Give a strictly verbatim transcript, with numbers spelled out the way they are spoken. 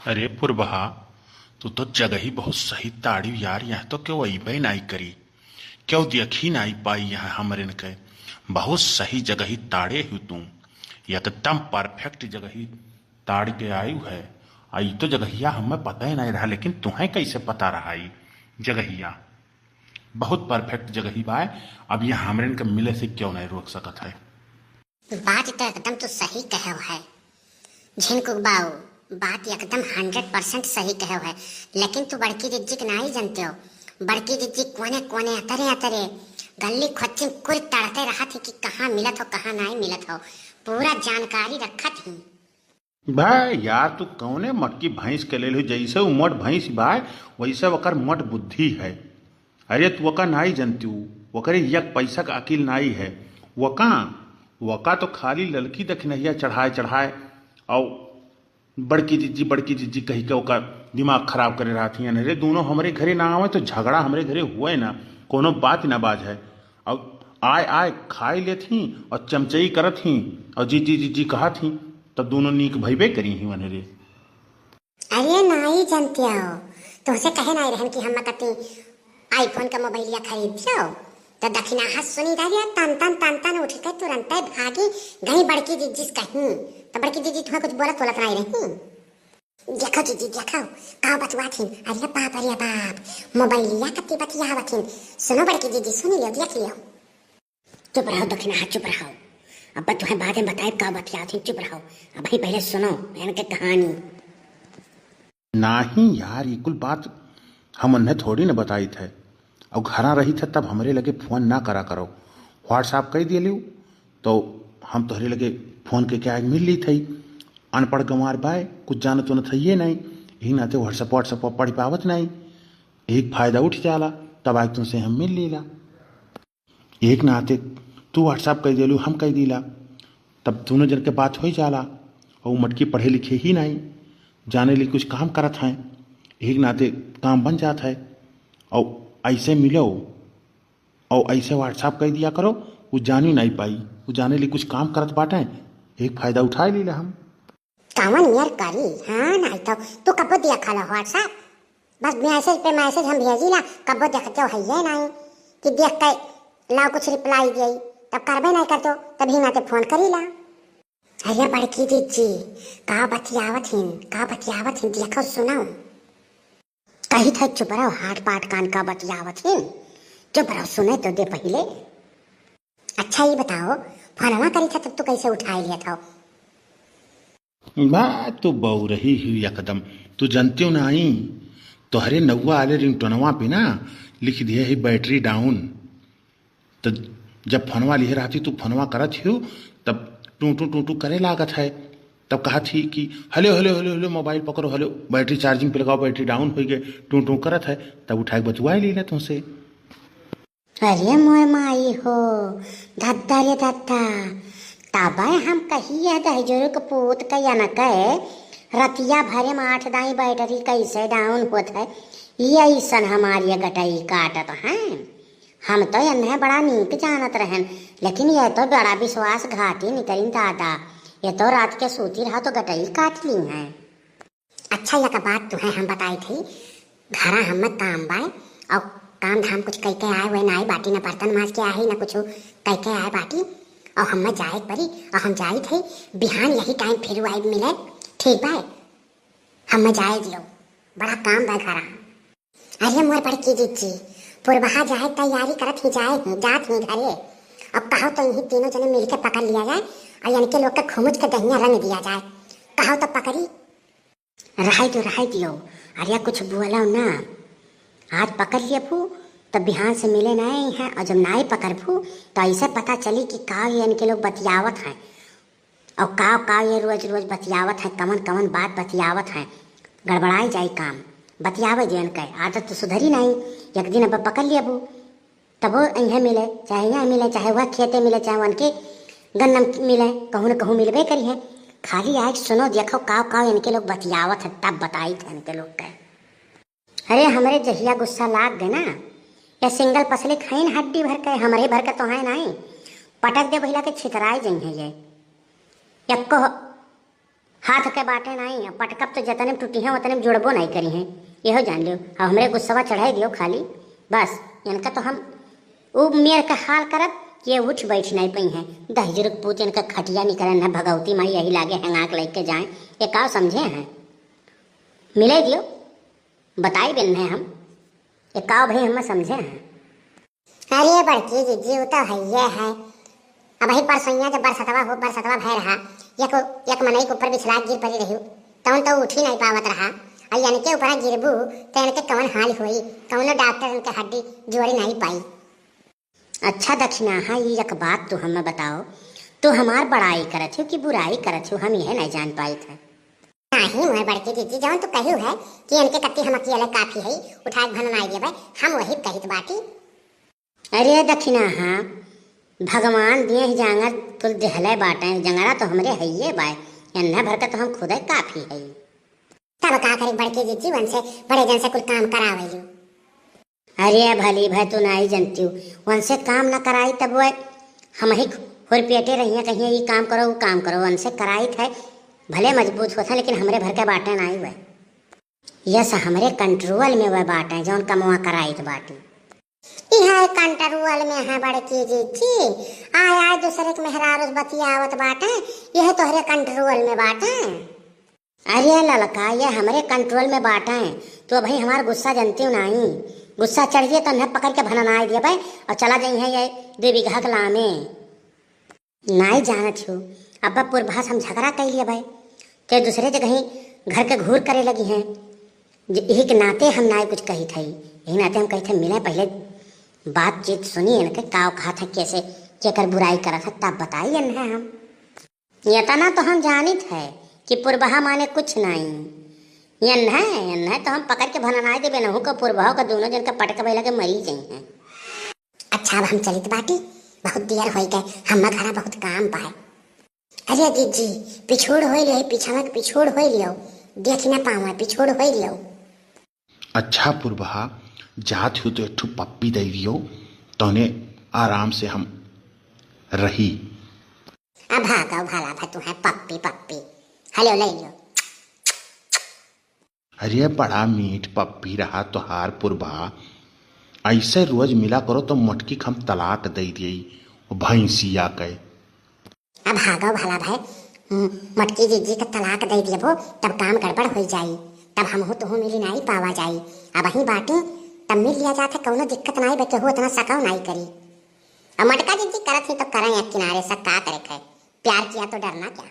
अरे पुरबहा, तू तो जगही बहुत सही ताड़ी यार, यहाँ तो केहू अइबे नाई करी, केहू देखी नाई पाई यहाँ हमरेन के। बहुत सही जगही ताड़े हू तू, एकदम perfect जगही ताड़ के आयु है। आ ई तो जगहिया हमें पता ही नाई रहा, लेकिन तुहें कैसे पता रहा ई जगहिया? बहुत perfect जगही बाय। अब यहाँ हमरेन के मिले से केहू नाई रोक सकत है। बात तो एकदम तू सही कहे है झिनकुक बाऊ, बात एकदम हंड्रेड परसेंट सही कहे है। लेकिन तू बड़की जिज्जी के नाई जानते हो, बड़की जिज्जी कोने कोने अतरे अतरे गली खोचिन कुर तड़ते रहत ही कि कहाँ मिलत हो, कहाँ नाई मिलत हो, पूरा जानकारी रखत ही। भाई यार, तू कौने मटकी भैंस के लेल हो? जैसे उ मोट भैंस बाय, वैसे ओकर मोट बुद्धि है। अरे, तू ओका नाई जनत्यू, ओकरे एक पैसा का अकिल नाई है। ओका, ओका तो खाली ललकी दखिनहिया चढ़ाए चढ़ाए, और बड़की जिज्जी, बड़की जिज्जी कही के ओका दिमाग खराब करे रहत हियन। अरे, दोनों हमरे घरे ना आवे तो झगड़ा हमरे घरे हुए ना, कोनो बात ना बाज है। और आय आय खाई लेत ही और चमचई करत ही और जिज्जी जिज्जी कहत ही, तो दोनों नीक भइबे करी ही वनरे। अरे नाई जनते हो, तुहसे कहे नाई रहन कि हम कती iPhone का मोबाइलिया खरीद दियो, तो दखिनाहा सुनी रहिया, तन तन तन तन उठ के तुरंते भागी गई बड़की जिज्जी से कहीं। तो बड़की जिज्जी तुम्हें कुछ बोलत बोलत नाई रही। देखो जिज्जी, देखो, का बतुआत हिन। अरे बाप, अरे बाप, मोबाइलिया कती बतियावत हिन। सुनो बड़की जिज्जी, सुनी लियो, देख लियो। चुप रहो दखिनाहा, चुप रहो। अब तुहें बाद में बताइब का बतियावत हिन, चुप रहो। अबही पहिले सुनो इनके कहानी। नाही यार, ई कुल बात हम उन्हें थोड़ी न बताइत है। और घरा रहित है तब हमरे लगे फोन ना करा करो, WhatsApp कइ दिए लियो, तो हम तोहरे लगे फोन कइके आज मिल लीत हई। अनपढ़ गंवार बाय, कुछ जानत उनत हइये नाई, यही नाते WhatsApp, WhatsApp पर पढ़ पावत नाई, एक फायदा उठ जाला, तब आज तुमसे हम मिल लीला। एक नाते तू WhatsApp कइ देलू, हम कइ दीला, तब दोनों जन के बात होइ जाला। और मटकी पढ़े लिखे ही नाई, जाने ली कुछ काम करत हैं, एक नाते काम बन जात है। और ऐसे मिलो और ऐसे WhatsApp कइ दिया करो, वो जानी नाई पाई, वो जाने ली कुछ काम करत बाटे, एक फायदा उठाए लीला हम। कवन यार करी, हाँ, नाई तो तू कबो देखा लो WhatsApp, बस message पे message हम भेजी ला, कबो देखते हो है ये नाई कि देख के लाओ कुछ reply दिए, तब करबे नाई करतो, तब ही नाते फोन करी ला। अरे बड़की जिज्जी, का बतियावत हिन, का बतियावत हिन, देखो सुनो। कही था चुप रहो, हाथ पाट कान का बतियावत हिन, चुप रहो, सुने तो दे पहिले। अच्छा, ये बताओ, फोनवा करी था तब तू कैसे उठाए लिया था? बा, तू बउरही हुई एकदम। तू जनत्यो नाई, तोहरे नउआ वाले रिंगटोनवा पे ना लिख दिए है battery down। तो जब फोनवा लिहे रहती, तू फोनवा करत हियो, तब टू टू टू टू करे लागत है। तब कहत ही कि हेलो हेलो हेलो हेलो, मोबाइल पकड़ो, हेलो, battery charging पे लगाओ, battery down होइ गए, टू टू करत है। तब उठाए के बतुआए लीला तुमसे। अरे मोर माई हो, धद्दा रे धद्दा, तबे हम कहिए दहिजोर के पूत के यनके रतिया भरे में आठ दाई battery कैसे down होत है, ये ऐसन हमारी ये गटई काटत हैं। हम तो इन्हें बड़ा नीक जानत रहन, लेकिन ये तो बड़ा विश्वासघाती निकलिन दादा, ये तो रात के सूती रहा तो गटई काट ली हैं। अच्छा, एक बात तुहें हम बताई थी, घरा हमें काम बाय, और काम धाम कुछ कइके आए हुए नाई बाटी, ना बर्तन माज के आए, ना कुछ कइके आए बाटी, और हमें जाए के पड़ी, और हम जाई थे बिहान यही time फिर आई मिले, ठीक बाय? हमें जाए दियो, बड़ा काम बाय घरा। अरे मोर बड़की जिज्जी, पुरबहा जाए तैयारी करत ही, जाए ही, जात ही घरे। अब कहो तो इन्हीं तीनों जने मिलके पकड़ लिया जाए, और इनके लोग के घुमुच के दहिया रंग दिया जाए। कहो तो पकड़ी। रहाई दियो, रहाई दियो। अरे कुछ बोलो ना। आज पकड़ लिए फू, तब बिहान से मिले नहीं हैं, और जब नाई पकड़ फू, तो ऐसे पता चली कि का ये इनके लोग बतियावत हैं, और का का ये रोज रोज बतियावत हैं, कवन कवन बात बतियावत हैं। गड़बड़ाई जाई काम। बतियावे जे इनके आदत तो सुधरी नहीं। एक दिन अब पकड़ लिए फू, तब वो इन्हें मिले, चाहे यहाँ मिले, चाहे वह खेते मिले, चाहे उनके गन्ना मिले, कहूँ न कहूँ मिलबे करी है। खाली आए सुनो, देखो काव काव इनके लोग बतियावत है, तब बताई थे इनके लोग के। अरे हमरे जहिया गुस्सा लाग गए ना, या सिंगल पसली खाइन हड्डी भर के, हमरे भर के तो है नहीं, पटक दे भैला के छितराई जइहे ये। यक्को हाथ के बाटे नाई, अब पटकब तो जतने में टूटी हैं, उतने में जुड़बो नाई करी हैं। यहो जान लियो, अब हमरे गुस्सवा चढ़ाई दियो खाली। बस, इनका तो हम उ मेर के हाल करब कि ये उठ बैठ नाई पई हैं। दहिजरुक पूत इनका खटिया निकरे न भगवती माई यही लागे हेंगा के लेके जाए। ये का समझे हैं? मिले दियो, बताई बिन है हम। ये का भाई हम समझे हैं? अरे बड़की जिज्जी, उ तो हइये है। अबही परसैया जब बरसतवा हो, बरसतवा भय रहा, एक, एक मनई के ऊपर बिछला गिर पड़ी रही, तउन तो उठी नाई पावत रहा। और इनके ऊपर गिरबू, तो इनके कवन हाल होई? कउनो डॉक्टर इनके हड्डी जोड़ी नाई पाई। अच्छा दखिनाहा, ई एक बात तू हमें बताओ, तू हमार बड़ाई करत हो कि बुराई करत हो, हम यह नाई जान पाइत है। नाहीं मोर बड़की जिज्जी, जउन तू कहियो है कि इनके कत्ती हम अकेले काफी है, उठा के भन नाई देबे, हम वही कहित बाटी। अरे दखिनाहा, भगवान दिए ही जांगर कुल देहले बाटे, जंगरा तो हमरे हइये बाय, एन्हे भर के तो हम खुदे काफी हई। तब का करे बड़की जिज्जी, वनसे बड़े जन से कुल काम करावे लू। अरे भली भाई, तू नाई जनती हो, वनसे काम न कराई तब वह हम ही हुरपेटे रहिए, कहिए ई काम करो, उ काम करो, वनसे कराई थे, भले मजबूत होत है, लेकिन हमरे भर के बाटे नाई वह। यस, हमरे कंट्रोल में वह बाटे, जउन कमवा कराइत बाटी। इहे कंट्रोल में है बड़की जिज्जी। आय आय दूसरे के मेहरारू से बतियावत बाटे, यह तोहरे कंट्रोल में बाटे। अरे ललका, ये हमरे कंट्रोल में बाटे। तू अबही हमार गुस्सा जनती हो नाई। गुस्सा चढ़ जाए तो इन्हें पकड़ के भननाई देबे और चला जाई है ये दो बीघा के लामे। नाई जानत हो, अब्बा पुरबहा से हम झगड़ा कइ लिया भाई, ते दूसरे जगह ही घर के घूर करे लगी हैं। जे यही के नाते हम नाई कुछ कही थे, यही नाते हम कही थे मिले, पहले बातचीत सुनी इनके, का कहत है, कैसे, केकर बुराई करत है, तब बताई इन्हें हम। इतना तो हम जानित है कि पुरबहा माने कुछ नाई। इन्हें, इन्हें तो हम पकड़ के भननाई देबे, नहू का पुरबहा का दोनों जन के पटक बैला के मरी जाई हैं। अच्छा, अब हम चलित बाटी, बहुत देर होई गए, हम घरा बहुत काम बा। अरे जिज्जी, पिछोड़ होई लियो, पीछा में पिछोड़ होई लियो, देख न पावे, पिछोड़ होई लियो। अच्छा पुरबहा, जात हो तो एक ठो पप्पी दे दियो, तौने आराम से हम रही। अब भागो भला भा तू है पप्पी, पप्पी, हलो ले लियो। अरे बड़ा मीठ पप्पी रहा तोहार पुरबहा, ऐसे रोज मिला करो तो मोटकी के हम तलाक दे दिए, भैंसिया के। अब भागो भला भाई, हम्म, मोटकी जिज्जी के तलाक दे देबो, तब काम गड़बड़ हो जाई, तब हमहू तुहू मिली नाई पावा जाई। अबही बाटी, तब मिल लिया जात है, कौनो दिक्कत नाई बा, केहू इतना सकाव नाई करी। अब मोटका जिज्जी करत ही तो करें एक किनारे से, का करे के है, प्यार किया तो डरना क्या।